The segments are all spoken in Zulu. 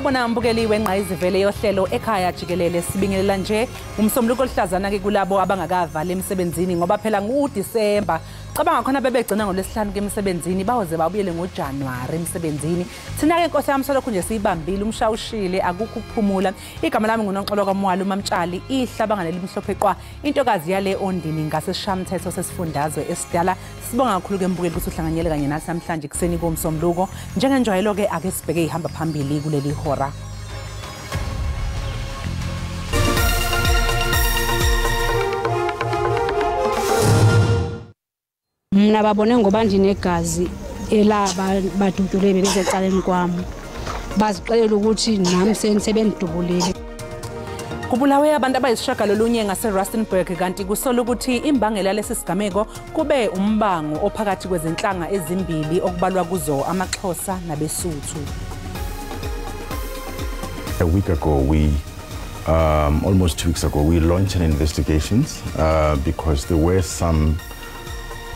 Sawubona mbukeli wengqayizivele yohlelo ekhaya jikelele, sibingelela nje umsombuluko oluhlazana ke kulabo abangakavali emsebenzini ngoba phela nguDisemba. Cabanga khona bebegcina ngolwesihlanu ke emsebenzini, bawoze babuyele ngoJanuary emsebenzini. Thina ke Nkosi yami solokhu nje siyibambile umshawushile, akukho ukuphumula. Igama lami nguNoxolo kaMwalo Mamtshali, ihlabangane elimhlophe qwa, intokazi yale ondini ngaseshamthetho sesifundazwe esidala. Sibonga kakhulu ke mbukeli ukuthi uhlanganyele kanye nathi namhlanje kuseni komsombuluko. Njengenjwayelo ke ake sibheke ihamba phambili kuleli hora. Mina babone ngoba ndinegazi elaba badudule bebesecaleni kwami, bazixelela ukuthi nami sebendidubulile. Kubulawe abantu abayisishiyagalolunye ngase-Rustenburg, kanti kusola ukuthi imbangela lesi sigameko kube umbango ophakathi kwezinhlanga ezimbili okubalwa kuzo amaXhosa nabeSuthu. A week ago, we almost 2 weeks ago, we launched an investigation because there were some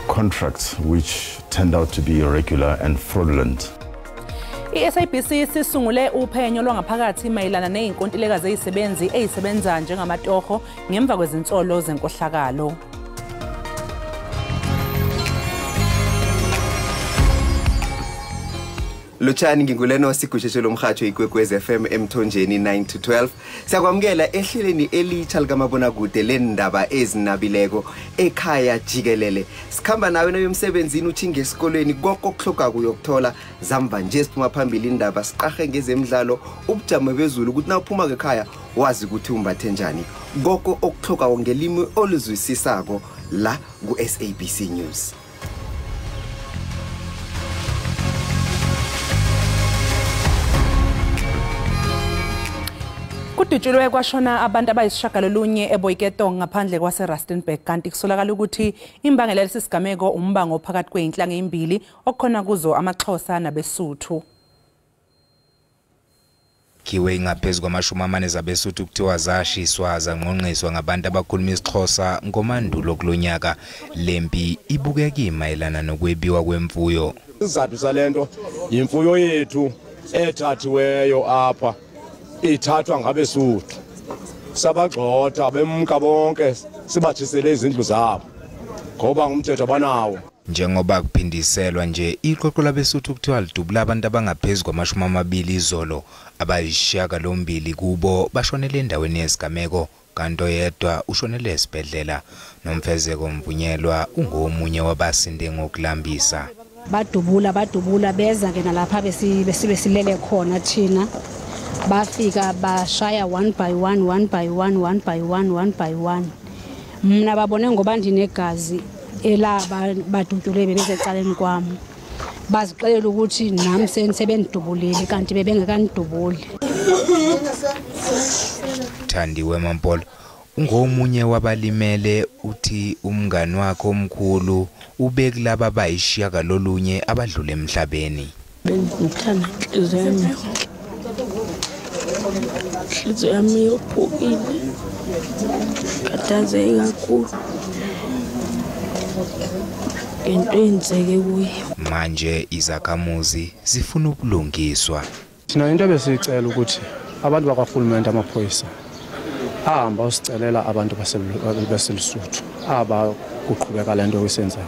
contracts which turned out to be irregular and fraudulent. I-SABC sisungule uphenyo lwangaphakathi mayelana nezinkontileka zezisebenzi ezisebenza njengamatoho ngemva kwezinsolo zenkohlakalo. Lotshani, nginguleno sigusheshe lomhatsho iKwekwezi FM emthonjeni 9 to 12. Siyakwamukela ehleleni elitsha likamabonakude lendaba ezinabileko ekhaya jikelele. Sikhamba nawe nayo emsebenzini, uthinge esikolweni, konke okuhlogako uyokuthola. Zamva nje siphuma phambili indaba, siqahe ngezemidlalo, ubujamo bezulu ukuthi nawuphuma ekhaya wazi ukuthi umbathe njani. Konke okuhlogako ngelimi oluzwisisako la ku-SABC News. Kudutshulwe kwashona abantu abayisishiyagalolunye eBoiketong ngaphandle kwase-Rustenburg, kanti kusolakala ukuthi imbangela yalesi sigameko umbango phakathi kwey'nhlanga ezimbili okukhona kuzo amaXhosa nabeSuthu. Kiwe ingaphezu kwama-40 zabeSuthu kuthiwa zashiswa zangqongqiswa ngabantu abakhuluma isiXhosa ngoMandulo kulonyaka. Lempi ibukeka imayelana nokwebiwa kwemfuyo. Isizathu salento yimfuyo yethu ethathiweyo apha ithathwa ngabeSuthu, sabagxotha bemka bonke, sibathisele izindlu zabo ngoba ngumthetho abanawo. Njengoba kuphindiselwa nje, iqoqo labeSuthu kuthiwa lidubula abantu abangaphezu kwama-20 izolo, abayisishiyagalombili kubo bashonele endaweni yesigameko, kanti oyedwa ushonele esibhedlela. Nomfezeko Mvunyelwa ungomunye wabasinde ngokulambisa. Badubula beza ke nalapha besibesilele khona thina. Bafika bashaya one by one, one by one, one by one, one by one. Mina babone ngoba ndinegazi elaba badudule bebesecaleni kwami, bazixelela ukuthi nami sebendidubulile kanti bebengekanidubuli. Thandiwe Mampolo ungomunye wabalimele, uthi umngani wakhe omkhulu ubekulaba abayishiyagalolunye abadlule emhlabeni. Bengithanda inhliziyo yami yonke, inhliziyo yami yophukile, khathazeke kakhulu ngento eyenzeke kuye. Manje izakhamuzi zifuna ubulungiswa. Thina into ebesiyicela ukuthi abantu bakwarhulumente, amaphoyisa ahamba usicelela abantu baseLesotho aba kuqhubeka lento oyisenzayo,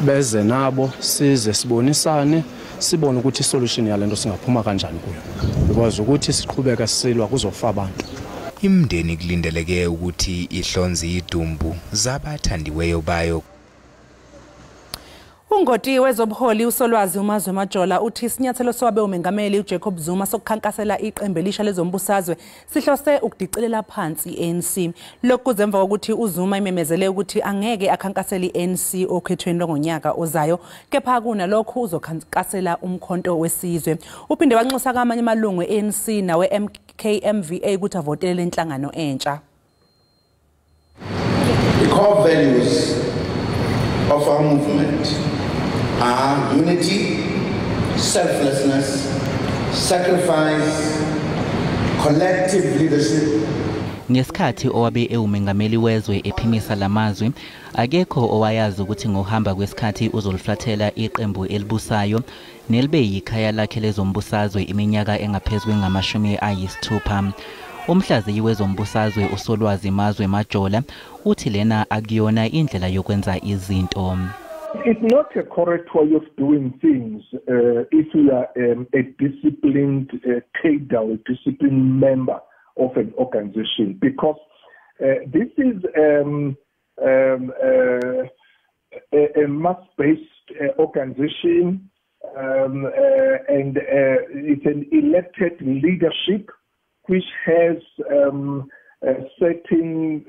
beze nabo size sibonisane, sibone ukuthi isolution yalento singaphuma kanjani kuyo, because ukuthi siqhubeka silwa kuzofa abantu. Imindeni kulindeleke ukuthi ihlonze idumbu zabathandiweyo bayo. Ungoti wezobuholi uSolwazi uMazwe Majola uthi isinyathelo sowabe umengameli uJacob Zuma sokukhankasela iqembu elisha lezombusazwe sihlose ukudicilela phansi i-ANC. Lokhu kuze emva kokuthi uZuma imemezele ukuthi angeke akhankasele i-ANC okhethweni longonyaka ozayo, kepha kunalokhu uzokhankasela umkhonto wesizwe. Uphinde wanxusa kamanye amalungu e-ANC nawe-MKMVA ukuthi avotele lenhlangano entsha. The core values of our movement are unity, selflessness, sacrifice, collective leadership. Ngesikhathi owabe ewumengameli wezwe ephimisa lamazwi, akekho owayazi ukuthi ngokuhamba kwesikhathi uzoliflathela iqembu elibusayo nelibe yikhaya lakhe lezombusazwe iminyaka engaphezu kwengama-60. Umhlaziyi wezombusazwe uSolwazi Mazwe Majola uthi lena akuyona indlela yokwenza izinto. It's not a correct way of doing things if you are a disciplined cadre, a disciplined member of an organization, because this is a mass-based organization, and it's an elected leadership which has a certain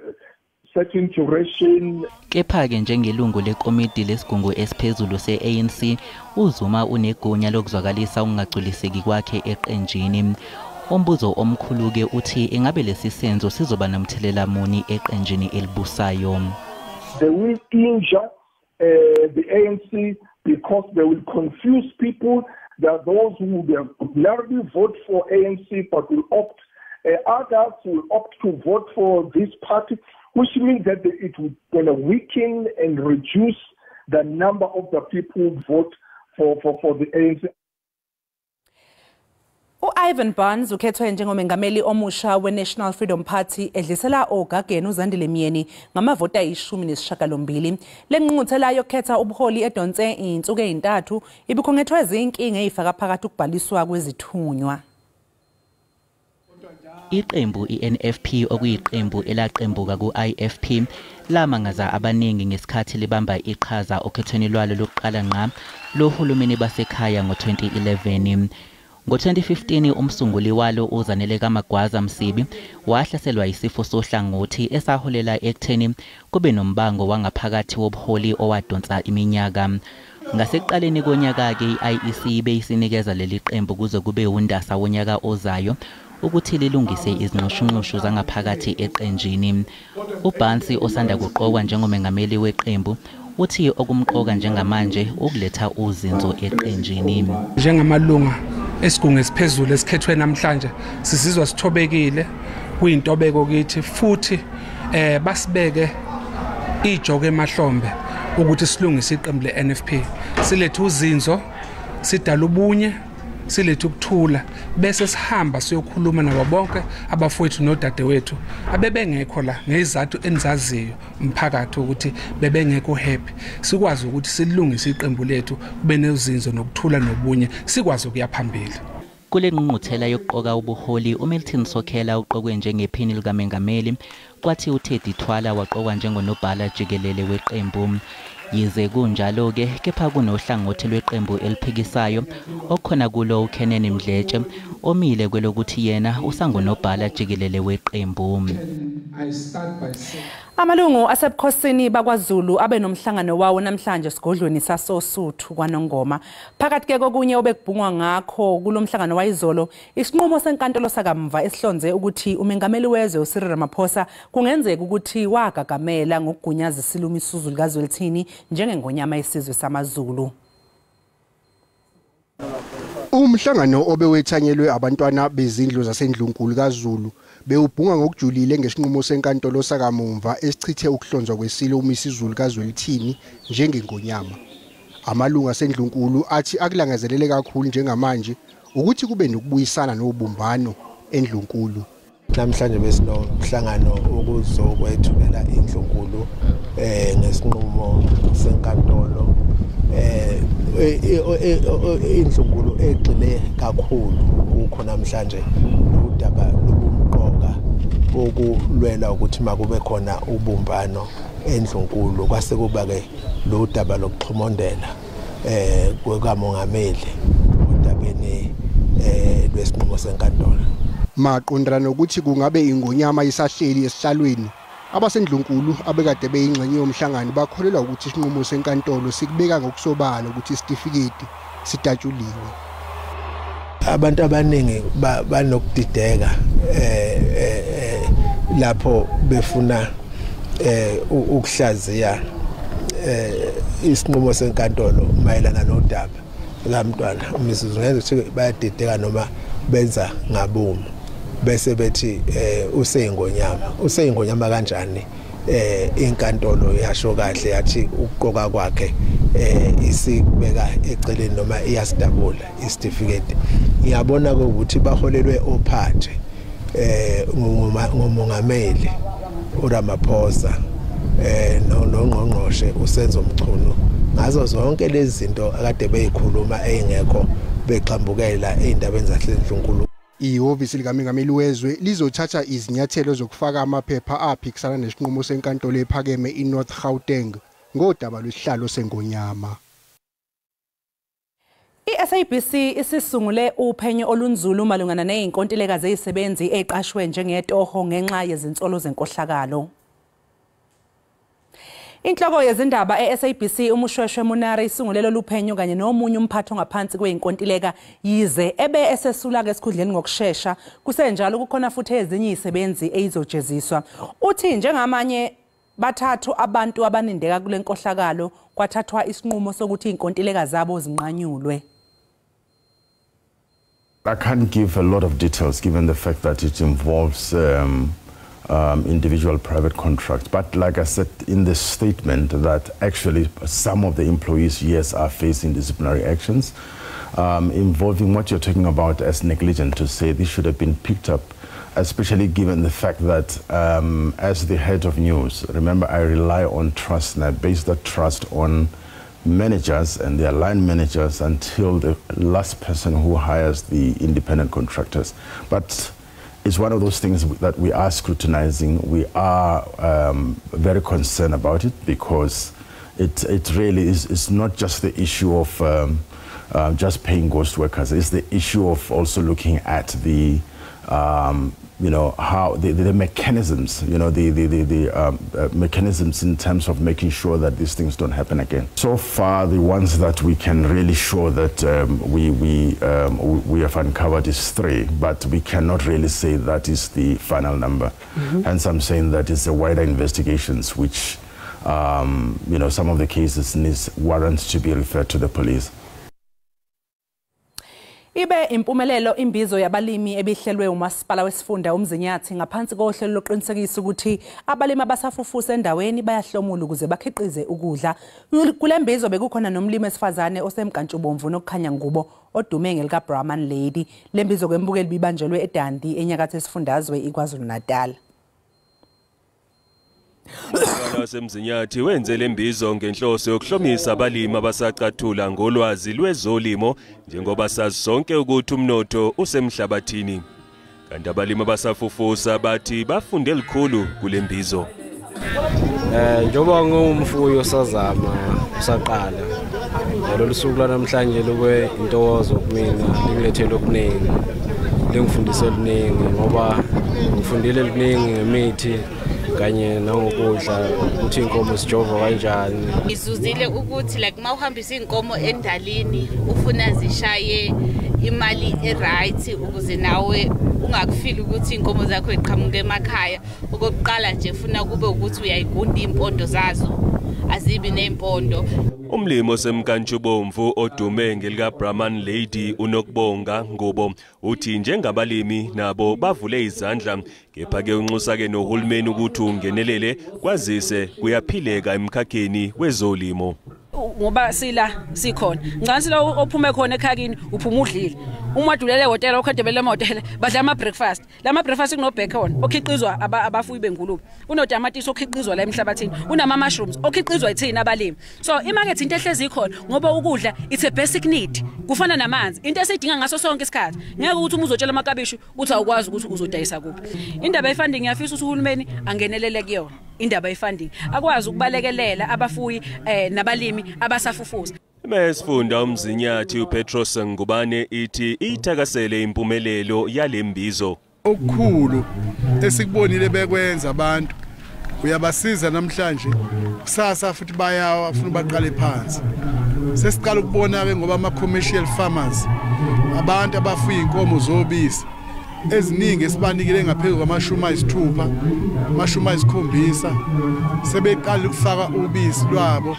duration. Kepha-ke njengelungu lekomidi lesigungu esiphezulu se-ANC, uZuma unegunya lokuzwakalisa ukungagculiseki kwakhe eqenjini. Umbuzo omkhulu-ke uthi ingabe lesi senzo sizoba nomthelela muni eqenjini elibusayo. They will injure the ANC because they will confuse people. There are those who will ordinarily vote for ANC but will opt, others will opt to vote for this party, which means that it will going to weaken and reduce the number of the people who vote for the ANC. U-Ivan Barnes ukhethwe njengomengameli omusha we-National Freedom Party edlisela ogageni uZandile Myeni ngamavoti ayi-18. Le ngqungquthela yokukhetha ubuholi edonse iy'nsuku ey'ntathu ibikhungethwe izinkinga ey'faka phakathi ukubhaliswa kwezithunywa. Iqembu i-NFP okuyiqembu elaqembuka ku-IFP lamangaza abaningi ngesikhathi libamba iqhaza okhethweni lwalo lokuqala ngqa lohulumeni basekhaya ngo-2011. Ngo-2015 umsunguli walo uZanele kaMagwaza Msibi wahlaselwa isifo sohlangothi esaholela ekutheni kube nombango wangaphakathi wobuholi owadonsa iminyaka. Ngasekuqaleni konyaka-ke i-IEC beyisinikeza leli qembu kuze kube uNdasa wonyaka ozayo ukuthi lilungise izinxushunxushu zangaphakathi eqenjini. UBarnes osanda kuqokwa njengomengameli weqembu uthi okumqoka njengamanje ukuletha uzinzo eqenjini. Njengamalunga esigungu esiphezulu esikhethwe namhlanje sizizwa sithobekile, kuyintobeko kithi futhi basibeke ijoke emahlombe ukuthi silungise iqembu le-NFP, silethe uzinzo, sidala ubunye, silethe ukuthula, bese sihamba siyokhuluma nabo bonke abafowethu nodadewethu abebengekho la ngezizathu enizaziyo umphakathi ukuthi bebengekho happy, sikwazi ukuthi silungise iqembu lethu kube nezinzo nokuthula nobunye, sikwazi ukuya phambili. Kule ngqungquthela yokuqoka ubuholi, uMilton Sokhela uqokwe njengephini likamengameli, kwathi uTeddy Thwala waqokwa njengonobhala jikelele weqembu. Yize kunjalo-ke kepha kunohlangothi lweqembu eliphikisayo okhona kulo uKenan Mdletshe omile kwelokuthi yena usangunobhala jikelele weqembu. Amalungu asebukhosini bakwaZulu abe nomhlangano wawo namhlanje esigodlweni sasoSuthu kwaNongoma. Phakathi ke kokunye obekubhungwa ngakho kulomhlangano wayizolo, isinqumo senkantolo sakamva esihlonze ukuthi umengameli wezwe uCyril Ramaphosa kungenzeka ukuthi wagagamela ngokugunyaza iSilo uMisuzulu kaZwelithini njengengonyama yesizwe samaZulu. Umhlangano obewethanyelwe abantwana bezindlu zasendlunkulu kaZulu bewubhunga ngokujulile ngesinqumo senkantolo sakamumva esichithe ukuhlonzwa kwesilo uMisuzulu kaZwelithini njengengonyama. Amalungu asendlunkulu athi akulangazelele kakhulu njengamanje ukuthi kube nokubuyisana nobumbano endlunkulu. Namhlanje besinomhlangano ukuzokwethulela indlunkulu ngesinqumo senkantolo indlunkulu egxile kakhulu kukho namhlanje udaba lobumqoka bokulwela ukuthi makube khona ubumbano endlunkulu, kwase kuba ke lo daba lokuxhomondela kwekamongameli odabeni lwesinqumo senkantolo. Maqondana nokuthi kungabe ingonyama isahleli esihlalweni, abasendlunkulu abekade beyingxenye yomhlangano bakholelwa ukuthi isinqumo senkantolo sikubeka ngokusobala ukuthi isitifiketi sidatshuliwe. Abantu abaningi banokudideka lapho befuna ukuhlaziya isinqumo senkantolo mayelana nodaba lamntwana uMisuzulu, ngenza ukuthi bayadideka noma benza ngabomu. Bese bethi useyingonyama, useyingonyama kanjani? Inkantolo yasho kahle yathi ukuqoka kwakhe isikubeka eceleni noma iyasidabula isitifiketi. Ngiyabona ukuthi baholelwe ophathe ngumongameli uRamaphosa nongqongqoshe uSenzo Mchunu ngazo zonke lezi zinto akade beyikhuluma engekho beqhambukela ezindabeni zaseNdlunkulu. Ihhovisi likaMengameli wezwe lizothatha izinyathelo zokufaka amaphepha aphikisana nesinqumo senkantolo ephakeme iNorth Gauteng ngodaba lwesihlalo sengonyama. I-SABC isisungule uphenyo olunzulu malungana nezinkontileka zezisebenzi eziqashwe njengetoho ngenxa yezinsolo zenkohlakalo. Inhloko yezindaba e-SABC uMoshweshwe Monare isungule lolu phenyo kanye nomunye umphathi ongaphansi kweyinkontileka yize ebe esesula esikhundleni ngokushesha. Kusenjalo kukhona futhi ezinye izisebenzi ezizojeziswa. Uthi njengamanye bathathu abantu abanindeka kule nkohlakalo kwathathwa isinqumo sokuthi inkontileka zabo zinqanyulwe. I can't give a lot of details given the fact that it involves individual private contracts. But like I said in the statement, that actually some of the employees, yes, are facing disciplinary actions involving what you're talking about as negligent, to say this should have been picked up, especially given the fact that as the head of news, remember I rely on trust and I base that trust on managers and their line managers until the last person who hires the independent contractors. But it's one of those things that we are scrutinizing. We are very concerned about it because it really is, it's not just the issue of just paying ghost workers. It's the issue of also looking at the, you know, how the mechanisms, you know, the mechanisms in terms of making sure that these things don't happen again. So far, the ones that we can really show that we have uncovered is 3, but we cannot really say that is the final number. Hence, I'm saying that it's a wider investigations, which, you know, some of the cases needs warrants to be referred to the police. Ibe impumelelo imbizo yabalimi ebihlelwe umasipala wesifunda uMzinyathi ngaphansi kohlelo lokuqinisekisa ukuthi abalimi abasafufusa endaweni bayahlomula ukuze bakhiqize ukudla. Kule mbizo bekukhona nomlimi esifazane osemkantshubomvu nokukhanya ngubo odume ngelika Brahman Lady. Le mbizo kwembukeli bibanjelwe eDundee enyakatho esifundazwe iKwaZulu Natal. Wasemzinyathi wenze lembizo ngenhloso yokuhlomisa abalimi abasacathula ngolwazi lwezolimo njengoba sazi sonke ukuthi umnotho usemhlabathini. Kanti abalimi abasafufusa bathi bafunde likhulu kule mbizo. Njengoba ngumfuyi osazama usaqala, lolu suku lwanamhlanje lube intokozo kumina, lingilethele okuningi, lingifundise okuningi ngoba ngifundile okuningi ngemithi kanye nangokudla ukuthi inkomo sijova kanjani. Ngizuzile ukuthi like mawuhambisa inkomo endalini ufuna zishaye imali e-right ukuze nawe ungakufili ukuthi inkomo zakho iqhamuke emakhaya. Okokuqala nje ufuna kube ukuthi uyayigunda impondo zazo, azibi nempondo. Umlimi osemkantshubomvu odume ngelika Brahman Lady uNokubonga Ngubo uthi njengabalimi nabo bavule izandla, kepha ke unxusa ke nohulumeni ukuthi ungenelele kwazise kuyaphileka emkhakheni wezolimo. Ngoba sila sikhona ngicabanga sila ophume khona ekhakini uphuma udlile, uma udulele ehhotela okhadebele emahhotela badla ama breakfast, lama breakfast kuno bacon okhiqizwa abafuyi bengulube, unotamatisi okhiqizwa la emhlabathini, unama mushrooms okhiqizwa ithina abalimi. So imarket into ehlezi ikhona ngoba ukudla it's a basic need, kufana namanzi, into esiyidinga ngaso sonke isikhathi. Ngeke ukuthi uma uzotshela amakabishi uthi awukwazi ukuthi uzodayisa kuphi. Indaba ye-funding ngiyafisa ukuthi uhulumeni angenelele kuyona. Indaba ye-funding akwazi ukubalekelela abafuyi nabalimi abasafufusa. Mesifunda uMzinyathi uPetros Ngubane ithi ithakasele impumelelo yalembizo. Okukhulu esikubonile bekwenza abantu uyabasiza namhlanje, kusasa futhi bayawa funa baqale phansi. Sesiqala ukubona ke ngoba ama commercial farmers, abantu abafuya inkomo zobisi eziningi esibanikile ngaphezulu kwamashumi 6, amashumi 7 sebeqala ukufaka ubisi lwabo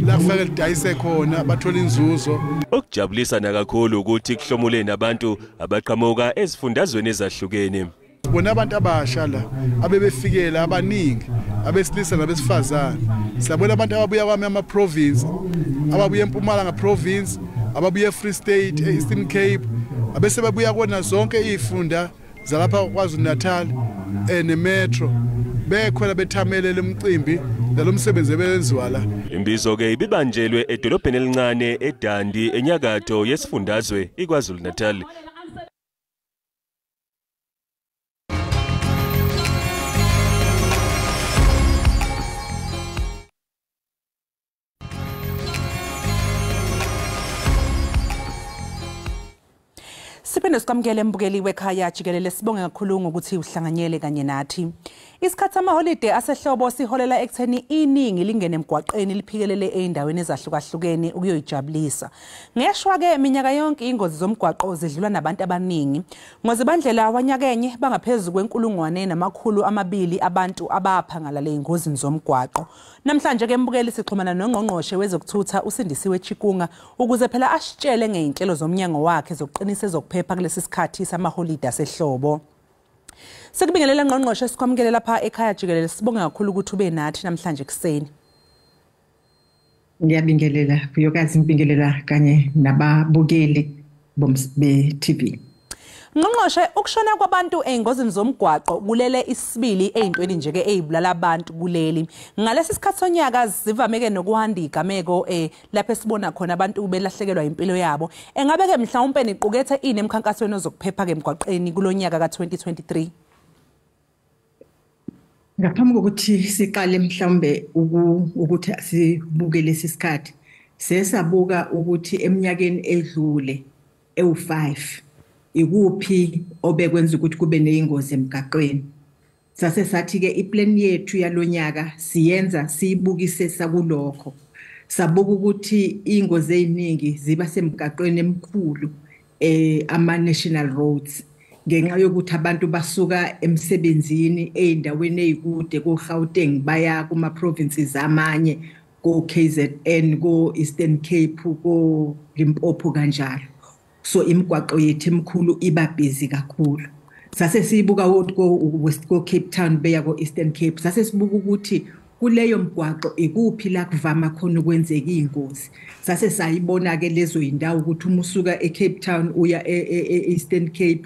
la kufake lidayise khona bathola inzuzo. Okujabulisa nakakhulu ukuthi kuhlomule nabantu abaqhamuka ezifundazweni ezahlukene. Sibona abantu abasha la abebefikela abaningi abesilisa nabesifazane. Siyabona abantu ababuya kwami ama-province, ababuya eMpumalanga province, ababuya eFree State, e-Eastern Cape, abese babuya kona zonke izifunda zalapha KwaZulu-Natal nemetro, bekhona bethamele lemcimbi nalomsebenzi ebenziwa la. Imbizo ke ibibanjelwe edolobheni elincane eDundee enyakatho yesifundazwe iKwaZulu-Natal. Siphinde sikwamukele mbukeli wekhaya jikelele, sibonge kakhulu ngokuthi uhlanganyele kanye nathi. Isikhathi samaholide asehlobo siholela ekutheni iningi lingene emgwaqeni liphikelele ey'ndaweni ezahlukahlukene ukuyoyijabulisa. Ngeshwa-ke minyaka yonke ingozi zomgwaqo zidlula nabantu abaningi. Ngozibandlela wanyakenye bangaphezu kwe-1200 abantu abaphangalale ey'ngozini zomgwaqo. Namhlanje-ke mbukeli sixhumana nongqongqoshe wezokuthutha uSindisiwe Chikunga ukuze phela asitshele ngey'nhlelo zomnyango wakhe zokuqinisa ezokuphepha kulesi sikhathi samaholide asehlobo. Sikubingelela ngqongqoshe, sikwamukele lapha ekhaya jikelele, sibonge kakhulu ukuthi ube nathi namhlanje kuseni. Ngiyabingelela Vuyokazi, ngibingelela kanye nababukeli be-TV. Ngqongqoshe, ukushona kwabantu ey'ngozini zomgwaqo kulele isibili ey'ntweni nje-ke ey'bulala abantu kuleli. Ngalesi sikhathi sonyaka zivame-ke nokuhanda iy'gameko lapho esibona khona abantu belahlekelwa impilo yabo. Engabe-ke mhlawumpe niqukethe ini emkhankasweni ozokuphepha-ke emgwaqeni kulo nyaka ka-2023? Ngaphambi kokuthi siqale mhlawumbe ukuthi sibuke lesi sikhathi, sesabuka ukuthi eminyakeni edlule ewu-5 ikuphi obekwenza ukuthi kube neyingozi emgaqweni. Sase sathi-ke iplan yethu yalonyaka siyenza siyibukise sakulokho. Sabuka ukuthi iy'ngozi ey'ningi ziba semgaqweni emkhulu, ama-national roads, ngenxa yokuthi abantu basuka emsebenzini ey'ndaweni ey'kude ko-Gauteng baya kuma-provinces amanye, ko-KZN, ko-Eastern Cape, ko-Limpopo kanjalo. So imigwaqo yethu emikhulu iba busy kakhulu. Sase siyibuka ko Cape Town beya ko Eastern Cape, sase sibuka ukuthi kuleyo mgwaqo ikuphi la kuvama khona ukwenzeka iy'ngozi. Sase sayibona ke lezo yindawo ukuthi uma usuka e-Cape Town uya e-Eastern Cape,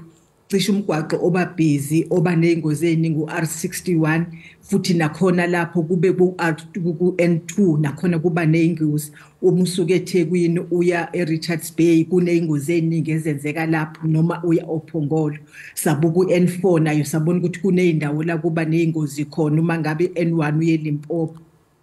cishe umgwaqo oba busy oba ney'ngozi ey'ningi u-R61, futhi nakhona lapho kube ku-N2 nakhona kuba ney'ngozi. Uma usuka eThekwini uya e-Richards Bay kuney'ngozi ey'ningi ezenzeka lapho, noma uya oPhongolo. Sabuka u-N4 nayo sabona ukuthi kuney'ndawo la kuba ney'ngozi khona, uma ngabe i-N1 uye eLimpopo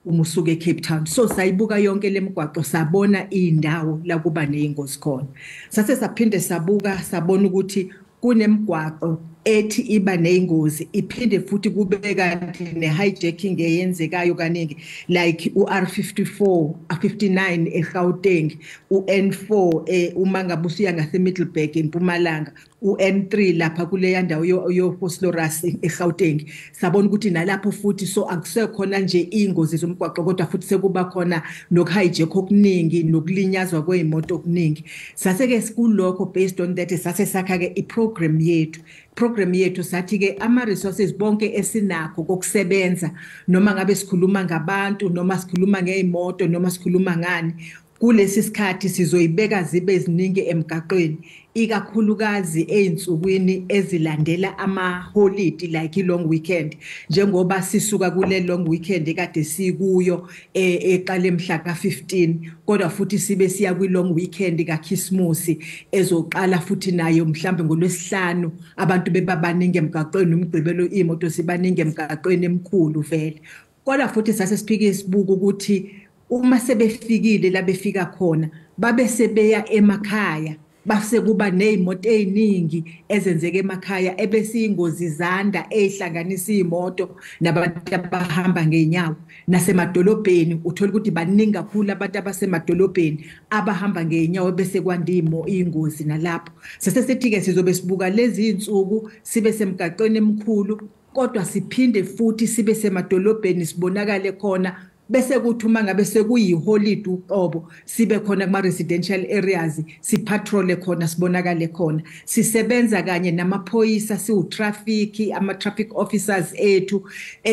uma usuka eCape Town. So sayibuka yonke le migwaqo sabona iy'ndawo la kuba ney'ngozi khona. Sase saphinde sabuka sabona ukuthi kunemigwaqo ethi iba neyingozi iphinde futhi kube kanti ne-hijacking eyenzekayo kaningi, like u-R54, R59 eGauteng, u-N4 uma ngabe usuya ngase-Middelburg eMpumalanga, u-N3 lapha kuleya ndawo yo-Vosloorus eGauteng. Sabona ukuthi nalapho futhi so akusekhona nje iy'ngozi zomgwaqo, kodwa futhi sekuba khona nokuhijack okuningi nokulinyazwa kwey'moto okuningi. Sase-ke kulokho, based on that, sase sakha-ke i-program yethu. Program yethu sathi-ke ama-resources bonke esinakho kokusebenza, noma ngabe sikhuluma ngabantu, noma sikhuluma ngey'moto, noma sikhuluma ngani, kulesi sikhathi sizoyibeka zibe ziningi emgaqweni, ikakhulukazi ey'nsukwini ezilandela amaholidi like i-long weekend. Njengoba sisuka kule long weekend ekade sikuyo eqale mhla ka-15, kodwa futhi sibe siya kwi-long weekend kaKhisimusi ezoqala futhi nayo mhlambe ngolwesihlanu, abantu bebabaningi emgaqweni, umgqibelo iy'moto sibaningi emgaqweni emkhulu vele. Kodwa futhi sase siphike sibuka ukuthi uma sebefikile la befika khona babe sebeya emakhaya, base kuba ney'moto ey'ningi ezenzeka emakhaya, ebese iy'ngozi zanda ey'hlanganisa iy'moto nabantu abahamba ngey'nyawo. Nasemadolobheni uthola ukuthi baningi kakhulu abantu abasemadolobheni abahamba ngey'nyawo, bese kwanda iy'ngozi nalapho. Sase sithi-ke sizobe sibuka lezi iy'nsuku sibe semgaqweni emkhulu, kodwa siphinde futhi sibe semadolobheni sibonakale khona Bese kuthi uma ngabe sekuyiholide uqobo sibe khona kuma residential areas, sipatrole khona, sibonakale khona. Sisebenza kanye namaphoyisa, siwu-traffic, ama-traffic officers ethu,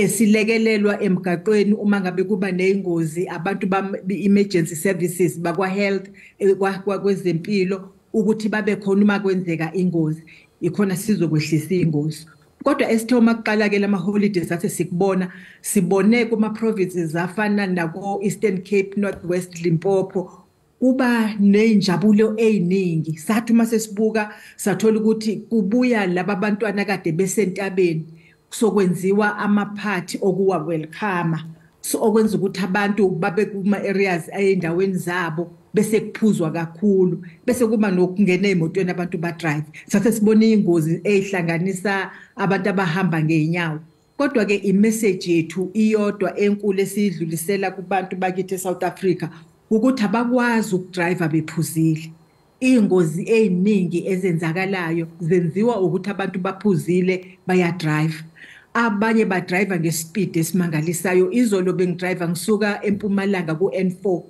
silekelelwa emgaqweni uma ngabe kuba neyingozi, abantu ba-emergency services, bakwa-health, kwezempilo, ukuthi babe khona uma kwenzeka ingozi, ikhona sizokwehlisa ingozi. Kodwa esithe uma kuqala ke lama holidays athe sikubona, sibone kuma provinces afana nako Eastern Cape, North West, Limpopo, kuba nenjabulo eziningi. Sathi uma sesibuka sathola ukuthi kubuya laba bantwana kade besentabeni, sokwenziwa amaphathi okuwa welcome, so okwenza ukuthi abantu babe kuma areas endaweni zabo, bese kuphuzwa kakhulu, bese kuba nokungena emotweni abantu ba drive. Sathe sibona ingozi ezihlanganisa abantu abahamba ngeenyawo. Kodwa ke imessage yethu iyodwa enkulu esiyidlulisela kubantu bakithi eSouth Africa, ukuthi abakwazi ukudrive bephuzile. Ingozi eziningi ezenzakalayo zenziwa ukuthi abantu baphuzile bayadrive. Abanye badrive ngespeed esimangalisayo. Izolo bengidrive ngisuka eMpumalanga ku-N4,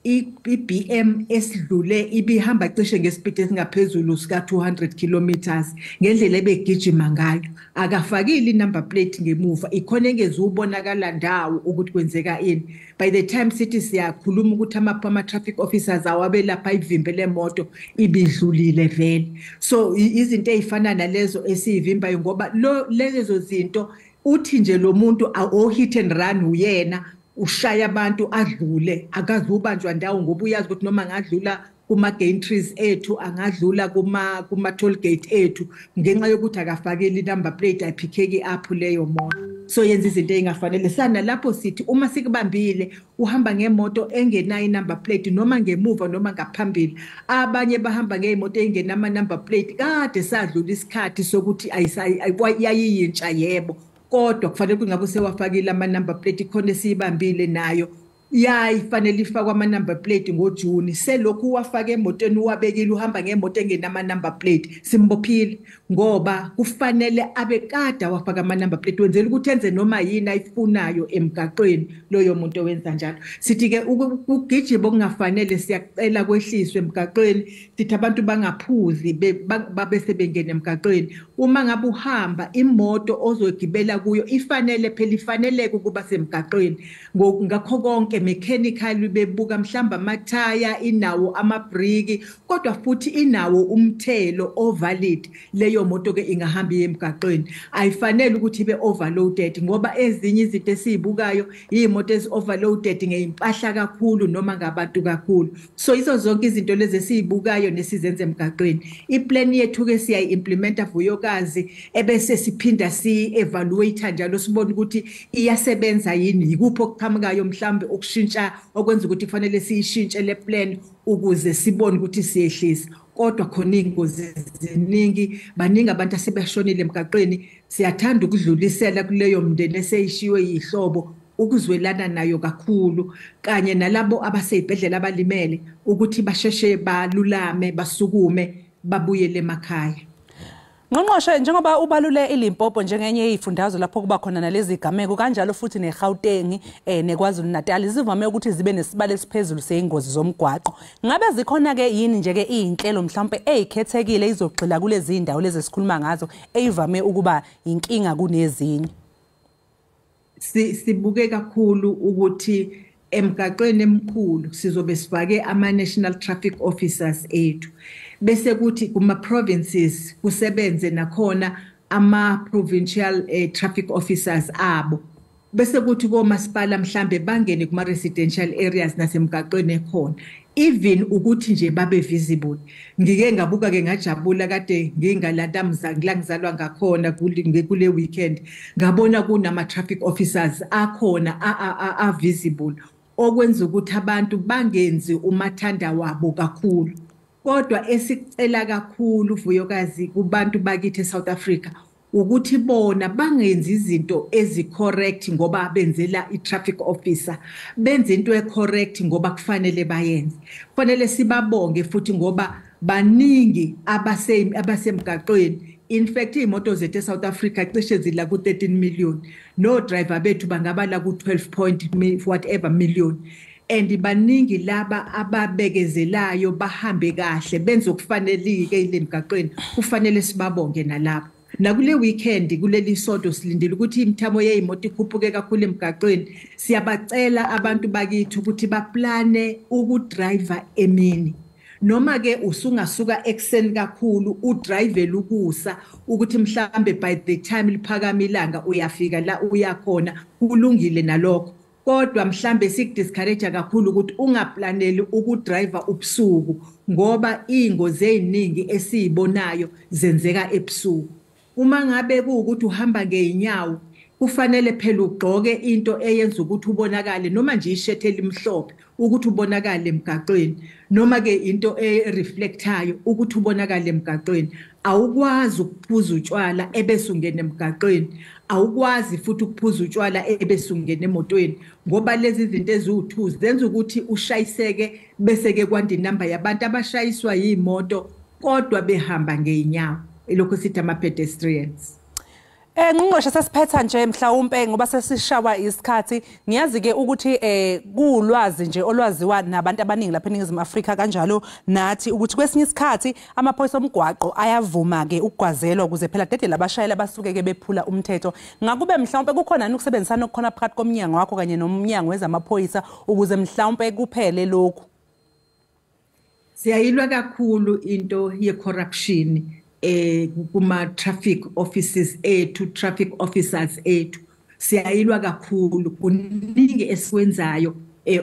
i-BM esidlule ibihamba cishe ngespeed esingaphezulu sika 200 kilometers ngendlela ebegijima ngayo. Akafakile inumber plate ngemuva, ikhona engezubonakala ndawo ukuthi kwenzeka ini. By the time sithi siyakhuluma ukuthi ama-traffic officers awabe lapha ivimbe lemoto, ibidlulile vele. So izinto ezifana nalezo esiyivimbayo, ngoba lezo zinto uthi nje lo muntu o hit and run uyena ushaya abantu adlule, akazubanjwa ndawo ngoba uyazi ukuthi noma angadlula kuma gantries ethu, angadlula kuma toll gate ethu, ngenxa yokuthi akafakeli number plate, ayiphikeki up leyo moto. So yenza izinto ezingafanele. Sana lapho sithi uma sikubambile uhamba ngemoto engenayo number plate, noma ngemuva noma ngaphambili, abanye bahamba ngeimoto engenama number plate, kade sadlula isikhathi sokuthi ayiyintsha yebo, kodwa kufanele kungabe sewafakile ama number plate. Ikhona esiyibambile nayo yayifanele ifakwe ama number plate ngoJune, selokhu wafaka emotweni uwabekile uhamba ngemoto engenama number plate, simbophile ngoba kufanele abe kade wafaka ama number plate, wenzela ukuthi enze noma yini ayifunayo emgaqweni loyo muntu owenza njalo. Sithi ke ukugijima okungafanele siyacela kwehliswe emgaqweni, sithi abantu bangaphuzi babe sebengena emgaqweni. Uma ngabe uhamba imoto ozogibela kuyo ifanele phela ifaneleke ukuba semgaqweni ngakho konke, mechanically bebuka mhlamba amathaya, inawo amabriki, kodwa futhi inawo umthelo ovalid, leyo moto ke ingahamba emgaqweni. Ayifanele ukuthi ibe overloaded, ngoba ezinye izinto esizibukayo imoto ezi overloaded ngeimpahla kakhulu noma ngabantu kakhulu. So izo zonke izinto lezi esizibukayo nesizenze emgaqweni. Iplan yethu ke siyayi-implementa Vuyokazi, ebese siphinda si-evaluate njalo sibone ukuthi iyasebenza yini, yikuphi okuqhamukayo mhlambe ukushintsha okwenza ukuthi kufanele siyishintshe le plan ukuze sibone ukuthi siyehlisa. Kodwa khona ingozi ziningi, baningi abantu asebeshonile emgaqweni. Siyathanda ukudlulisela kuleyo mndeni eseyishiwe yihlobo ukuzwelana nayo kakhulu, kanye nalabo abaseyibhedlela abalimele, ukuthi basheshe balulame, basukume, babuyele emakhaya. Ngqongqoshe, njengoba ubalule iLimpopo njengenye yezifundazwe lapho kuba khona nalezi gameko, kanjalo futhi neGauteng, neKwaZulu Natal zivame ukuthi zibe nesibalo esiphezulu seyingozi zomgwaqo. Ngabe zikhona ke yini nje ke izinhlelo mhlawumbe ezikhethekile izogxila kulezi indawo lezi esikhuluma ngazo eyivame ukuba inkinga kunezinye? Sibuke kakhulu ukuthi emgaqweni emkhulu sizobe sifake ama-national traffic officers ethu, bese kuthi kuma-provinces kusebenze nakhona ama-provincial traffic officers abo, bese kuthi komasipala mhlambe bangene kuma-residential areas nasemgaqweni ekhona, even ukuthi nje babe visible. Ngike ngabuka ke ngajabula kade ngingalanda la ngizalwa ngakhona kule weekend, ngabona kunama traffic officers akhona a visible, okwenza ukuthi abantu bangenzi umathanda wabo kakhulu. Kodwa esicela kakhulu Vuyokazi kubantu bakithi eSouth Africa ukuthi bona bangenzi izinto ezicorrect ngoba benzela i-traffic officer, benze into ecorrect ngoba kufanele bayenze. Kufanele sibabonge futhi ngoba baningi abasemgaqweni In fact, imoto zethu eSouth Africa cishe zila ku-13 million, no driver bethu bangabala ku-12 point whatever million, and baningi laba ababekezelayo bahambe kahle benze okufanelike ile mgaqweni. Kufanele sibabonge nalapho. Nakule weekend, kuleli sonto, silindile ukuthi imithamo yeyimoto ikhuphuke kakhulu emgaqweni. Siyabacela abantu bakithi ukuthi baplane ukudrive emini, noma ke usungasuka ekuseni kakhulu udrivele ukusa, ukuthi mhlambe by the time liphakama ilanga uyafika la uyakhona, kulungile nalokho. Kodwa mhlambe sikudiscourage kakhulu ukuthi ungaplaneli ukudrive ubusuku, ngoba ingozi eziningi esizibonayo zenzeka ebusuku. Uma ngabe kuwukuthi uhamba ngeenyawo, kufanele phela ugqoke into eyenza ukuthi ubonakale, noma nje ishethi elimhlophe ukuthi ubonakale emgaqweni, noma ke into ereflectayo ukuthi ubonakale emgaqweni. Awukwazi ukuphuza utshwala ebese ungena emgaqweni, awukwazi futhi ukuphuza utshwala ebese ungena emotweni, ngoba lezi zinto eziwu2 zenza ukuthi ushayiseke, bese ke kwanda inamba yabantu abashayiswa yimoto kodwa behamba ngeenyawo, elokhu sithi ama-pedestrians. Ngqongqoshe, sesiphetha nje mhlawumbe ngoba sesishawa isikhathi. Ngiyazi ke ukuthi kulwazi nje olwaziwa nabantu abaningi lapha eNingizimu Afrika kanjalo nathi ukuthi kwesinye isikhathi amaphoyisa omgwaqo ayavuma ke ukugwazelwa ukuze phela dedele abashayeli abasuke ke bephula umthetho. Ngakube mhlawumbe kukhona yini ukusebenzisana okukhona phakathi komnyango wakho kanye nomnyango wezamaphoyisa ukuze mhlawumbe kuphele lokhu? Siyayilwa kakhulu into ye-corruption kuma traffic offices ethu, traffic officers ethu. Siyayilwa kakhulu, kuningi esikwenzayo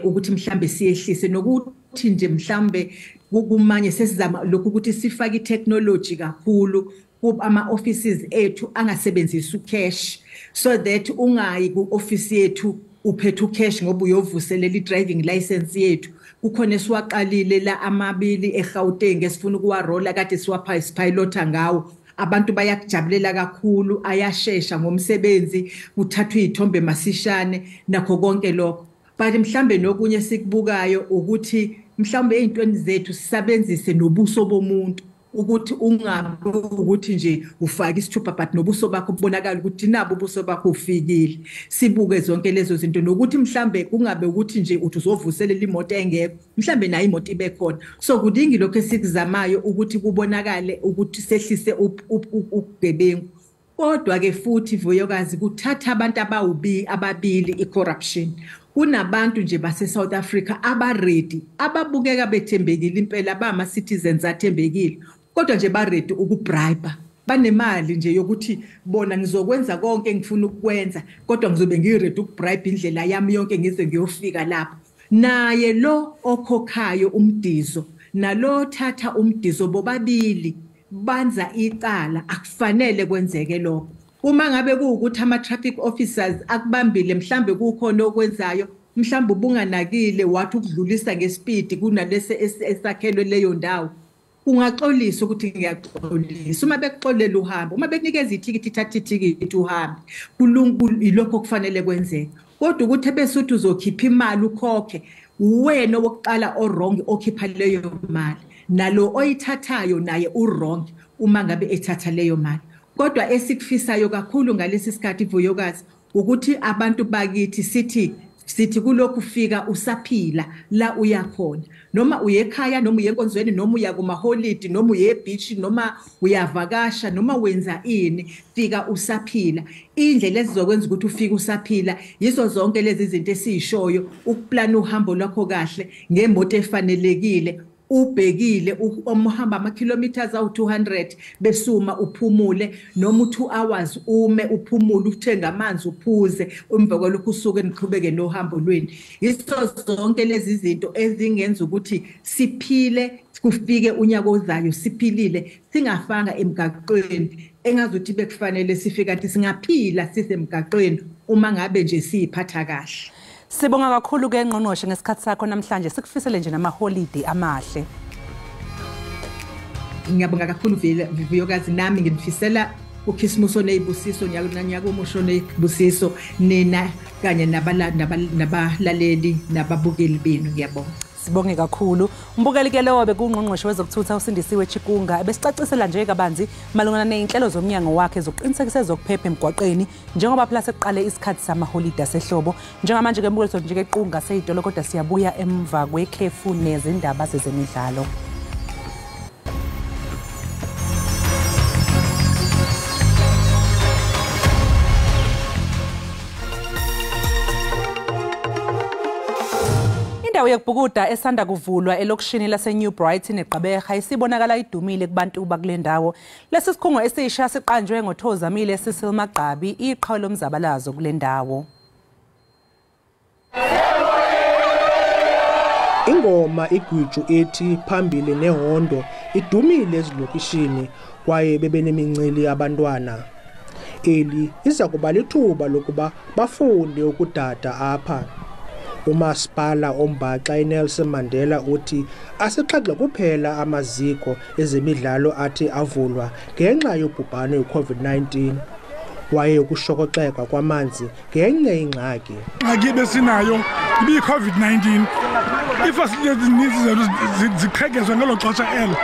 ukuthi mhlambe siyehlise, nokuthi nje mhlambe kumanye sesizama lokhu ukuthi sifake itechnology kakhulu ama offices ethu angasebenzisi ucash, so that ungayi ku office yethu uphethe ucash ngoba uyovuselela i-driving license yethu. Kukhona esiwaqalile la amabili eGauteng esifuna ukuwarola, kade siwapha sipilota ngawo. Abantu bayakujabulela kakhulu, ayashesha ngomsebenzi, kuthathwa izithombe masishane nakho konke lokho. But mhlambe nokunye sikubukayo ukuthi mhlambe ezintweni zethu sisebenzise nobuso bomuntu, ukuthi ungabe ukuthi nje ufake isithupha but nobuso bakho kubonakala ukuthi nabo ubuso bakho ufikile. Sibuke zonke lezo zinto, nokuthi mhlambe kungabe ukuthi nje uthi uzovuselela imoto engekho, mhlambe nayo imoto ibe khona. So kudingi lokho esikuzamayo ukuthi kubonakale ukuthi sehlise ubugebengu. Kodwa ke futhi Vuyokazi, kuthatha abantu ababili i-corruption. Kunabantu nje base South Africa abaready, ababukeka bethembekile impela, bama citizens athembekile, kodwa nje baready ukubribe. Banemali nje yokuthi bona ngizokwenza konke engifuna ukukwenza, kodwa ngizobe ngiready ukubribe indlela yami yonke ngize ngiyofika lapho. Naye lo okhokhayo umdizo nalo thatha umdizo, bobabili banza icala. Akufanele kwenzeke lokho. Uma ngabe kuwukuthi ama-traffic officers akubambile, mhlambe kukhona okwenzayo, mhlambe ubunganakile wathi ukudlulisa ngespeed kunalesi esakhelwe leyo ndawo, ungaxolisa ukuthi ngiyaxolisa. Uma bekuxolela uhambe, uma bekunikeza ithikithi thatha ithikithi uhambe. Ilokho okufanele kwenzeke. Kodwa ukuthi bese uthi uzokhipha imali ukhokhe, wena wokuqala o-wrong okhipha leyo mali, nalo oyithathayo naye u-wrong uma ngabe ethatha leyo mali. Kodwa esikufisayo kakhulu ngalesi sikhathi Vuyokazi ukuthi abantu bakithi sithi kulokhu fika usaphila la uyakhona, noma uye ekhaya, noma uye enkonzweni, noma uya kumaholidi, noma uye ebeach, noma uyavakasha, noma wenza ini, fika usaphila. Indlela ezizokwenza ukuthi ufike usaphila yizo zonke lezi zinto esiyishoyo, ukuplana uhambo lwakho kahle ngemoto efanelekile, ubhekile umuhamba ama-kilometers awu-200 besuma uphumule, noma u-2 hours ume uphumule, uthenge amanzi uphuze, emva kwalokho usuke niqhubeke nohambo lwenu. Yizo zonke lezi zinto ezingenza ukuthi siphile, kufike unyaka ozayo siphilile, singafanga emgaqweni engazuthi bekufanele sifike, kanti singaphila sisemgaqweni uma ngabe nje siyiphatha kahle. Sibonga kakhulu ke Ngqongqoshe ngesikhathi sakho namhlanje, sikufisele nje namaholide amahle. Ngiyabonga kakhulu Vuyokazi, nami nginifisela uKhisimusi onezibusiso, nonyaka omusha onezibusiso, nina kanye nabalaleli nababukeli benu. Ngiyabonga. Sibonge kakhulu. Umbukeli ke lowo bekungqongqoshe wezokuthutha uSindisiwe Chikunga ebesicacisela nje kabanzi malungana nezinhlelo zomnyango wakhe zokuqinisekisa ezokuphepha emgwaqeni njengoba phela sekuqale isikhathi samaholide asehlobo. Njengamanje ke mbukeli sothi nje ke qunga seyidolo kodwa siyabuya emva kwekhefu nezindaba zezemidlalo. Indawo yokubhukuda esanda kuvulwa elokishini lase-New Brighton eGqeberha isibonakala idumile kubantu bakule ndawo. Lesi sikhungo esisha siqanjwe ngoThozamile Cecil Magqabi, iqhawe lomzabalazo kule ndawo. Ingoma igwiju ethi phambili nehondo idumile ezilokishini kwaye bebenemincili abantwana. Eli iza kuba lithuba lokuba bafunde ukudada apha. Umasipala ombaxa iNelson Mandela uthi asixhenxe kuphela amaziko ezemidlalo athi avulwa ngenxa yobhubhane iCOVID-19 kwaye ukushokoxeka kwamanzi ngenye ingxaki. Ingxaki besinayo ibiyi-COVID-19. Iifasilithi ezininzi zethu ziqhekezwe ngelo xesha elo.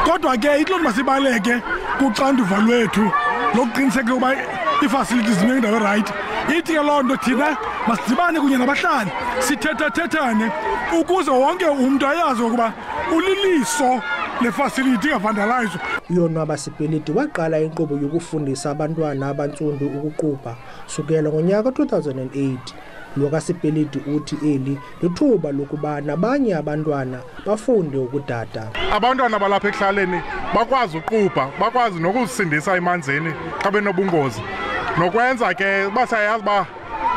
Kodwa ke ithi loo nto masibaleke kuxanduva lwethu lokuqiniseka ukuba iifasilithi zime kwindawo erayithi. Ithi ke loo nto thina masidibane kunye nabahlali sithethathethane ukuze wonke umntu ayazi ukuba uliliso lefasilithi ingavandalizwa. UYonwaba Sipeliti waqala inkqubo yokufundisa abantwana abantsundu ukuqubha sukela ngonyaka 2008. Lo kaSipeliti uthi eli lithuba lokuba nabanye abantwana bafunde ukudada. Abantwana balapha ekuhlaleni bakwazi uqubha, bakwazi nokuzisindisa emanzini xa benobungozi. Nokwenza ke uba siyayazi uba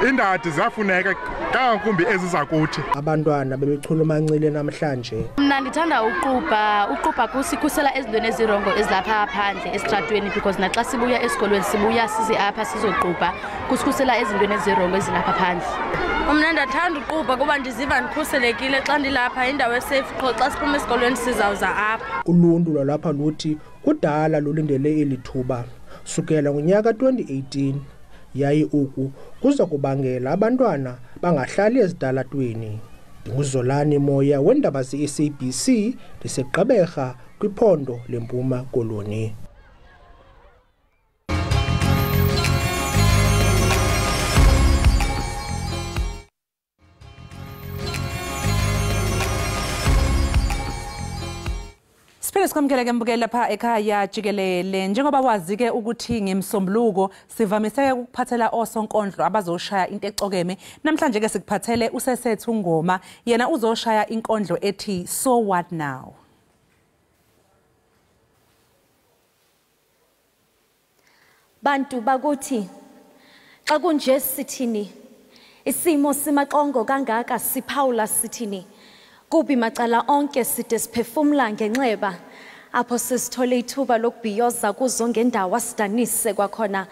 iindadi ziyafuneka kangakumbi eziza kuthi. Abantwana bebechulumancile namhlanje. Mna ndithanda uqubha. Uqubha kusikhusela ezintweni ezirongo ezilapha phandle esitratweni because naxa sibuya esikolweni sibuya size apha sizoqubha, kusikhusela ezintweni ezirongo ezilapha phandle. Mna ndiyathanda uqubha kuba ndiziva ndikhuselekile xa ndilapha, indawo esafe qho xa siphuma esikolweni sizawuza apha. Uluntu lwalapha luthi kudala lulindele eli thuba sukela ngonyaka 2018. Yaye oku kuza kubangela abantwana bangahlali ezitalatweni. NdinguZolani Moya weendaba ze-SABC ndiseGqeberha kwiphondo leMpuma Koloni. Siphinde sikwamukele ke mbukeli lapha ekhaya jikelele. Njengoba wazi ke ukuthi ngemsombuluko sivamise ukuphathela osonkondlo abazoshaya into ecokeme. Namhlanje ke sikuphathele uSesethu Ngoma, yena uzoshaya inkondlo ethi So What Now. Bantu bakuthi xa kunje sithini, isimo simaxongo kangaka siphawula sithini, kubi macala onke side siphefumla ngenxeba apho sesithole ithuba lokubhiyoza kuzo ngendawo asidanise kwakhona,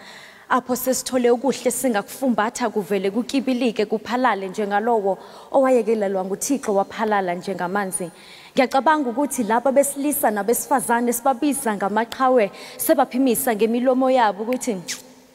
apho sesithole okuhle singakufumbatha kuvele kukibilike kuphalale njengalowo owayekelelwa nguThixo waphalala njengamanzi. Ngiyacabanga ukuthi laba besilisa nabesifazane sibabiza ngamaqhawe sebaphimisa ngemilomo yabo ukuthi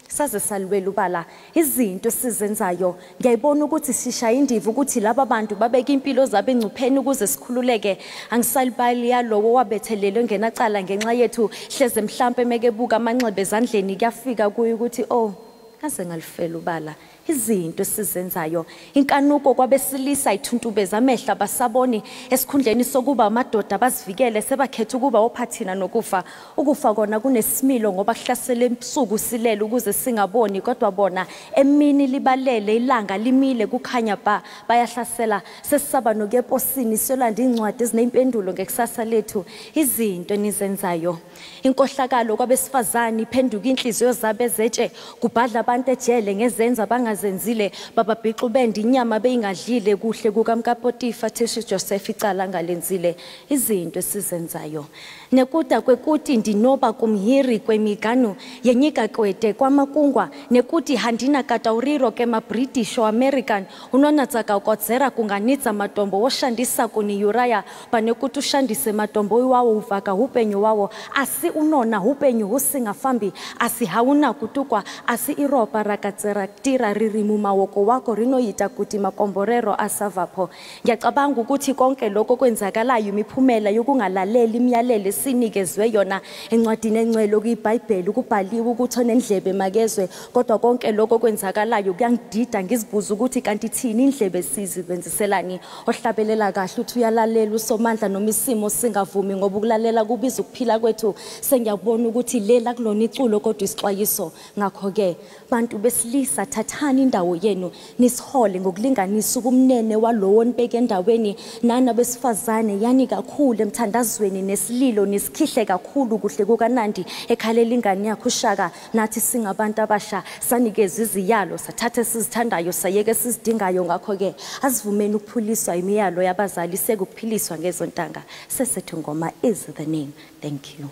saze salwela ubala izinto sizenzayo. Ngiyayibona ukuthi sishaya indiva ukuthi laba bantu babeka impilo zabo engcupheni ukuze sikhululeke. Angisalibali yalowo wabethelelwe ngenacala ngenxa yethu, hleze mhlampe mekebuka amanxeba ezandleni kuyafika kuye ukuthi oh kaze ngalifela ubala izinto esizenzayo. Inkanuko kwabesilisa ithuntubeza amehla basaboni, esikhundleni sokuba amadoda bazivikele sebakhetha ukuba ophathina nokufa. Ukufa kona kunesimilo ngoba kuhlasela ebusuku silele ukuze singaboni, kodwa bona emini libalele ilanga limile kukhanya ba bayahlasela. Sesisaba nokuya eposini siyolanda incwadi ezinempendulo ngekusasa lethu. Izinto enizenzayo, inkohlakalo kwabesifazane iphenduka inhliziyo zabo ezetshe, kubhadla abantu ejele ngezenzo abangazenzile, bababhixa ubende inyama beyingadlile, kuhle kukaMkapotifa Tishi Joseph icala angalenzile. Izinto esizenzayo, Nekuda kwekuti ndinoba kumhiri kwemiganu yenyika kwete kwamakungwa nekuti handina katauriro kema British or American unonatsaka ukodzera kunganitsa matombo woshandisa kuni Uriah pane kuti ushandise matombo iwawo uvaka hupenyu wawo asi unona hupenyu husingafambi asi hauna kutukwa asi iropa rakatseratira riri mumawoko wako rinoita kuti makomborero asavapo. Ngiyacabanga ukuthi konke lokho kwenzakalayo imiphumela yokungalaleli imiyalelo sinikezwe yona encwadini encwele okuyiBhayibheli kubhaliwe ukuthi onendlebe makezwe, kodwa konke lokho kwenzakalayo kuyangidida ngizibuza ukuthi kanti thini indlebe sizibenziselani. Ohlabelela kahle uthi uyalalela uSomandla noma isimo singavumi ngoba ukulalela kubiza ukuphila kwethu. Sengiyabona ukuthi lela kulona iculo kodwa isixwayiso. Ngakho ke bantu besilisa thathani indawo yenu nisihole ngokulinganisa ubumnene walowo nibeke endaweni, nana besifazane yani kakhulu emthandazweni nesililo nisikhihle kakhulu kuhle kukaNandi ekhalela ingane yakho uShaka. Nathi singabantu abasha sanikeza iziyalo sathatha esizithandayo sayeke esizidingayo. Ngakho ke asivumeni ukuphuliswa imiyalo yabazali sekuphiliswa ngezontanga. Sesethu Ngoma is the name. Thank you.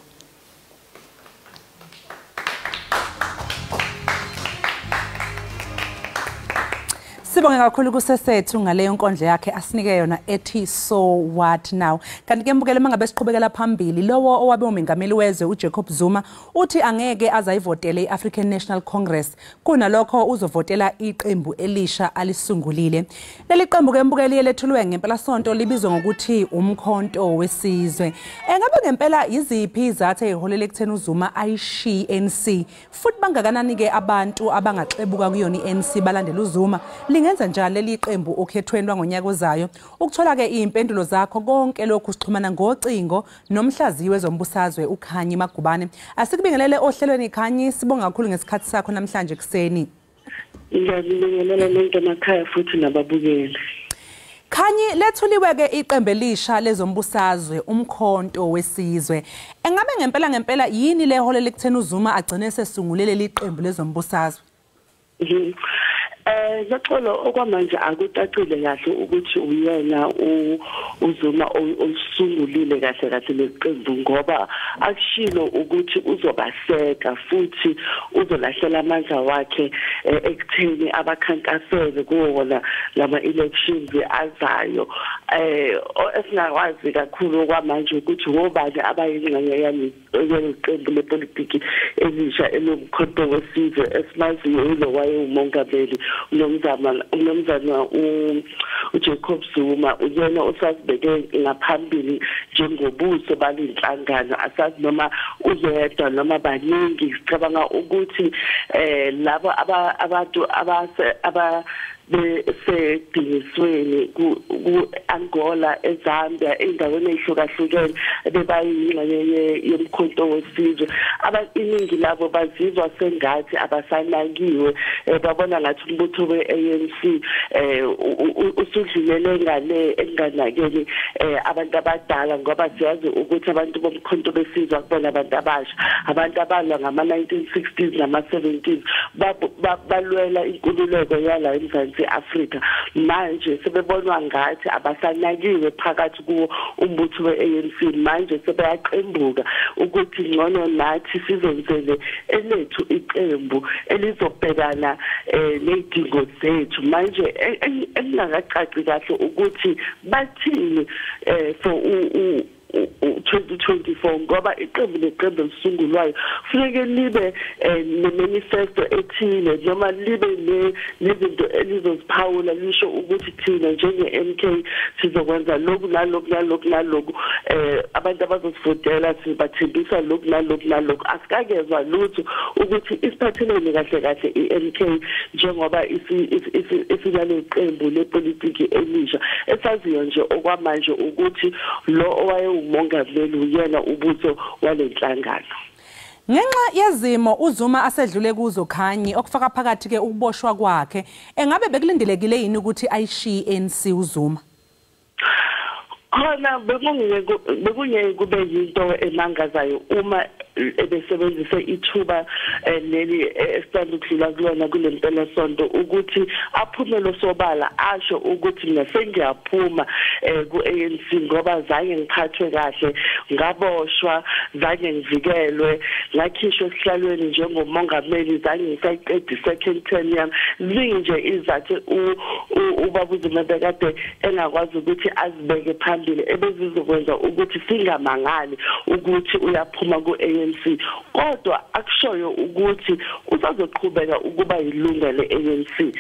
Sibonge kakhulu kuSesethu ngaleyo nkondlo yakhe asinike yona ethi So What Now. Kanti ke mbukele mangabe siqhubekela phambili, lowo owabe umengameli wezwe uJacob Zuma uthi angeke azayivotele iAfrican National Congress, kunalokho uzovotela iqembu elisha alisungulile. Leli qembu ke mbukeli lethulwe ngempelasonto libizwa ngokuthi Umkhonto Wesizwe. Engabe ngempela yiziphi izathu eziholele ekutheni uZuma ayishiye ANC, futhi bangakanani ke abantu abangaxebuka kuyona iANC balandela uZuma? Lingenza njani leli qembu okhethweni lwangonyaka ozayo? Ukuthola ke izimpendulo zakho konke lokhu sixhumana ngocingo nomhlaziyi wezombusazwe uKhanyi Magubane. Asikubingelele ohlelweni Khanyi, sibonga kakhulu ngesikhathi sakho namhlanje kuseni. Ngiyabingelela nonke emakhaya futhi nababukeli. Khanyi, lethuliwe ke iqembu elisha lezombusazwe Umkhonto Wesizwe. Engabe ngempela ngempela yini le holela ekutheni uZuma agcine sesungulele leli qembu lezombusazwe? Zoxolo, okwamanje akucacile kahle ukuthi uyena uZuma olisungulile kahle kahle leqembu, ngoba akushilo ukuthi uzobaseka futhi uzolahlela amandla wakhe ekutheni abakhankasele kuwo wona lama elections azayo. Esingakwazi kakhulu okwamanje ukuthi wobani abayingxenye yami yeqembu lepolitiki elisha elomkhonto wesizwe esimaziyo ilo wayewumongameli umnumzana uJacob Zuma. Uyena osazibeke ngaphambili njengobuso balenhlangano, asazi noma uyedwa noma baningi. Sicabanga ukuthi labo abantu aba besedingisweni ku-Angola, eZambia, endaweni ey'hlukahlukene bebayingxenye yomkhonto wesizwe, iningi labo bazizwa sengathi abasanakiwe, babona ngathi umbutho we-ANC usudlulele ngale enganakeni abantu abadala, ngoba siyazi ukuthi abantu bomkhonto besizwe akubona abantu abasha, abantu abalwa ngama-1960s nama-70s balwela inkululeko yala eMzansi Afrika. Manje sebebonwa ngathi abasanakiwe phakathi kuwo umbutho we-ANC, manje sebeyaqembuka ukuthi ngcono nathi sizenzele elethu iqembu elizobhekana nezidingo zethu. Manje engingakacaci kahle ukuthi bathini for 2024, ngoba iqembu neqembu elisungulwayo kufuneke libe ne-manifesto ethile noma libe nezinto elizoziphawula lisho ukuthi thina njenge-MK sizokwenza lokhu nalokhu nalokhu nalokhu, abantu abazosivotela sibathembisa lokhu nalokhu nalokhu. Asikakezwa lutho ukuthi isiphathelene kahle kahle i-MK njengoba isinaleli qembu lepolitiki elisha. Esaziyo nje okwamanje ukuthi lo owayewumongameli uyena ubuso walenhlangano. Ngenxa yezimo uZuma asedlule kuzo Khanyi, okufaka phakathi ke ukuboshwa kwakhe, engabe bekulindelekile yini ukuthi ayishiye ANC uZuma? Khona bekungeke kube yinto emangazayo uma Ebesebenzise ithuba leli esithanda ukudlula kulona kulempela sonto ukuthi aphumele sobala asho ukuthi mina sengiyaphuma ku-ANC ngoba zange ngiphathwe kahle, ngaboshwa, zange ngivikelwe, ngakhishwa esihlalweni njengomongameli, zange ngisayiqeda i-second term yami. Ziningi nje izathu ubaba uZuma bekade engakwazi ukuthi azibeke phambili ebezizokwenza ukuthi singamangali ukuthi uyaphuma ku-ANC, kodwa akushoyo ukuthi usazoqhubeka ukuba yilunga le-ANC.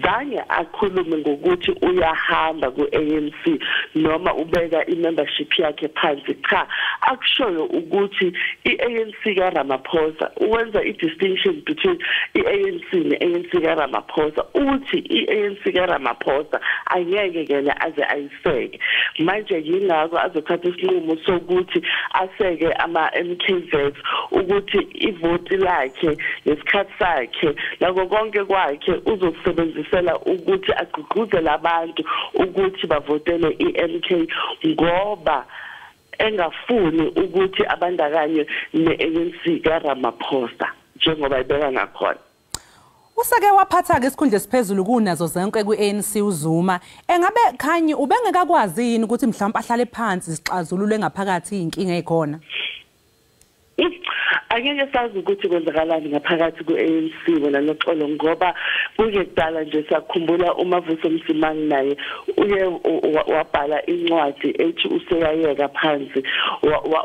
Zange akhulume ngokuthi uyahamba ku-ANC noma ubeka i-membership yakhe phansi. Cha, akushoyo ukuthi i-ANC kaRamaphosa, uwenza i-distinction between i-ANC ne-ANC kaRamaphosa, uthi i-ANC kaRamaphosa angeke kena aze ayiseke. Manje yingakho azothatha isinqumo sokuthi aseke ama-MKZ, ukuthi ivoti lakhe nesikhathi sakhe nako konke kwakhe uzokusebenzisela ukuthi agqugquzele abantu ukuthi bavotele i-MK, ngoba engafuni ukuthi abandakanye ne-ANC kaRamaphosa njengoba ibeka ngakhona. Usake waphatha-ke isikhundla esiphezulu kunazo zonke kwi-ANC uZuma. Engabe Khanyi ubengekakwazi yini ukuthi mhlawumbe ahlale phansi sixazulule ngaphakathi iy'nkinga ey'khona? Angeke sazi ukuthi kwenzakalani ngaphakathi ku-ANC wena Noxolo, ngoba kungekudala nje sakhumbula uMavuso Msimang naye uye wabhala incwadi ethi useyayeka phansi,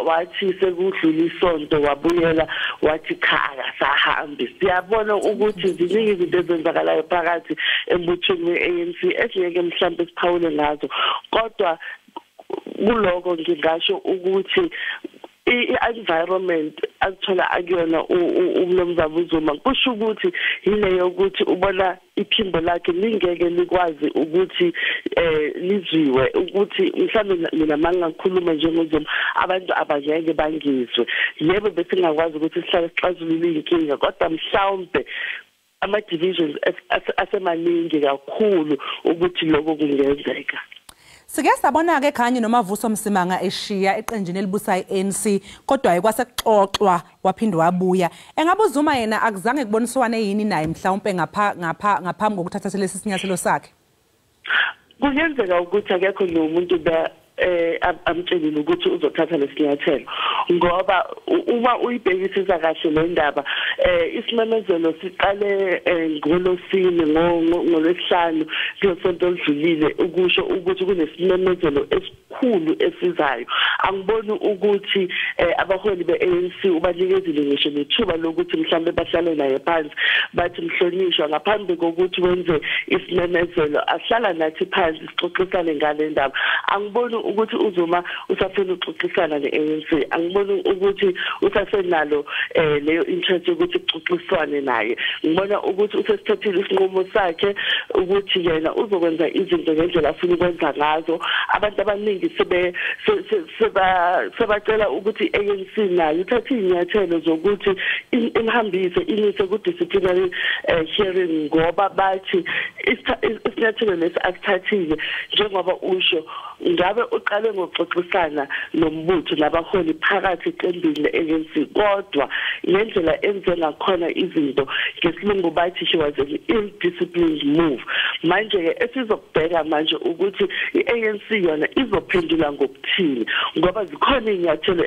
wathi sekudlula isonto wabuyela wathi cha akasahambi. Siyabona ukuthi ziningi izinto ezenzakalayo phakathi embuthweni we-ANC esingeke mhlawumbe siphawule ngazo, kodwa kuloko ngingasho ukuthi i-environment akuthola akuyona umnumzane uZuma kusho ukuthi yile yokuthi ubona iphimbo lakhe lingeke likwazi ukuthi lizwiwe, ukuthi mhlawumbe mina mangakhuluma njengoZuma abantu abangeke bangizwe. Yebo besingakwazi ukuthi sihlale sixazulule inkinga, kodwa mhlawumbe ama-divisions asemaningi kakhulu ukuthi lokho kungenzeka. Sike sabona-ke Khanyi noMavuso Msimanga eshiya eqenjini elibusa i-ANC, kodwa kwasekuxoxwa waphinde wabuya. Engabe uZuma yena akuzange kuboniswane yini naye mhlawumpe ngaphambi kokuthatha lesi sinyathelo sakhe? Kungenzeka ukuthi akekho nomuntu amtshelile ukuthi uzothatha lesinyathelo, ngoba uma uyibhekisisa kahle le ndaba isimemezelo siqale ngolosine ngolwesihlanu kulesonto oludlulile ukusho ukuthi kunesimemezelo esikhulu esizayo. Angiboni ukuthi abaholi be-ANC ubanikezile ngisho nethuba lokuthi mhlambe bahlale naye phansi bathi mhlonishwa ngaphambi kokuthi wenze isimemezelo, ahlala nathi phansi sixoxisane ngale ndaba. Angiboni ukuthi uZuma usafuna ukuxoxisana ne-ANC, angiboni ukuthi usasenalo leyo interest yokuthi kuxoxiswane naye. Ngibona ukuthi usesithathile isinqumo sakhe ukuthi yena uzokwenza izinto ngendlela afuna ukwenza ngazo. Abantu abaningi sebacela ukuthi i-ANC nayo ithathe iy'nyathelo zokuthi imhambise imise ku-disciplinary hearing, ngoba bathi isinyathelo lesi asithathile njengoba usho ngabe uqale ngokuxoxisana nombutho nabaholi phakathi eqembini le-ANC, kodwa ngendlela enze ngakhona izinto ngesilungu bathi she was an ill-disciplined move. Manje-ke esizokubheka manje ukuthi i-ANC yona izophendula ngokuthini, ngoba zikhona iy'nyathelo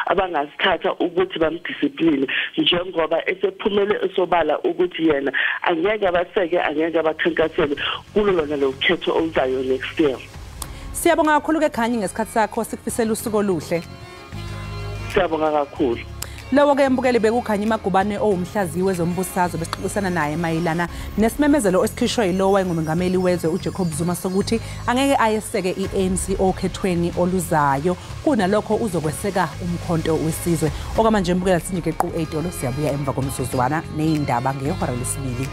abangazithatha ukuthi bamdiscipline, njengoba esephumele esobala ukuthi yena angeke abaseke, angeke abakhankasele kulo lona lo khetho oluzayo next year. Siyabonga kakhulu ke Khanyi ngesikhathi sakho, sikufisela usuku oluhle. Siyabonga kakhulu. Lowo ke mbukeli bekuKhanyi Magubane owumhlaziyi wezombusazwe, besixoxisana naye mayelana nesimemezelo esikhishwe yilowo wayengumengameli wezwe uJacob Zuma sokuthi angeke ayeseke i-ANC okhethweni oluzayo, kunalokho uzokweseka umkhonto wesizwe. Okwamanje mbukela sinike qu ey'tolo, siyabuya emva komzuzwana ney'ndaba ngehora lesibili.